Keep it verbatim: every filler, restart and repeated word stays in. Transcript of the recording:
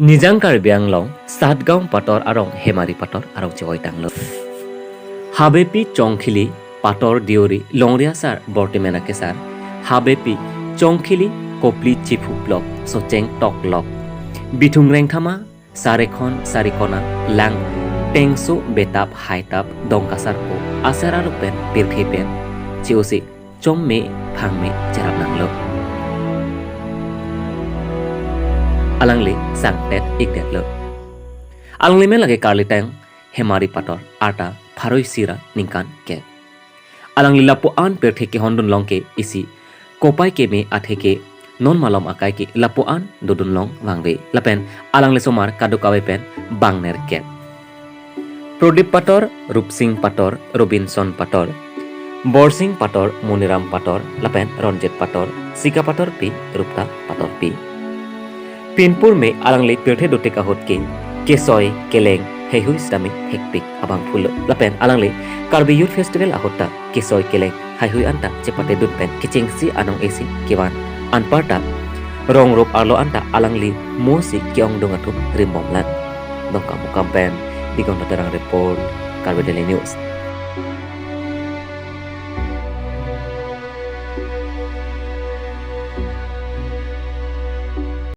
Nijang Karbi Anglong, Satgaon Pator arong Hemari Pator arong chevoi tanglo. Habepi Chongkhili Pator Deori Longri Asar Bortimen Akesar, Habepi Chongkhili Kopli Chiphu Block, Socheng Toklok, Bithung Rengthama, Sarekhon Sarikona, Lang Tengso Betap Haitap Dongkasarpo, Asar Arlo pen Pirthe pen, Chiosi Chomme Phangme Cherap Nanglo. Alangli Sangtet Ikdetlo. Alangli men lake Karlitang Hemari Pator, arta pharo isi ra ningkan kep. Alangli lapu-an pirthe kehondun long ke isi kopai keme atheke non malom akai ke lapu-an dodun long vangve. Lapen alangli somar kadokave pen bangnerkep. Prodip Pator, Rupsing Pator, Robinson Pator, Borsing Pator, Muniram Pator, lapen Ronjit Pator, Sika Pator pi, Rupta Pator pi. Pinpur me alangli pirthe dotik ahut ke kesoi keleng heihui sitame hekpik abang phulo. Lapen alangli Karbi Youth Festival ahut ta kesoi keleng heihui anta chepate dun pen kechengsi anong isi kevan anparta rong rup arlo anta alangli mosi ke-ongdung atum rimbomlang. Dongkamukam pen Digon Terang report, Karbi Daily News.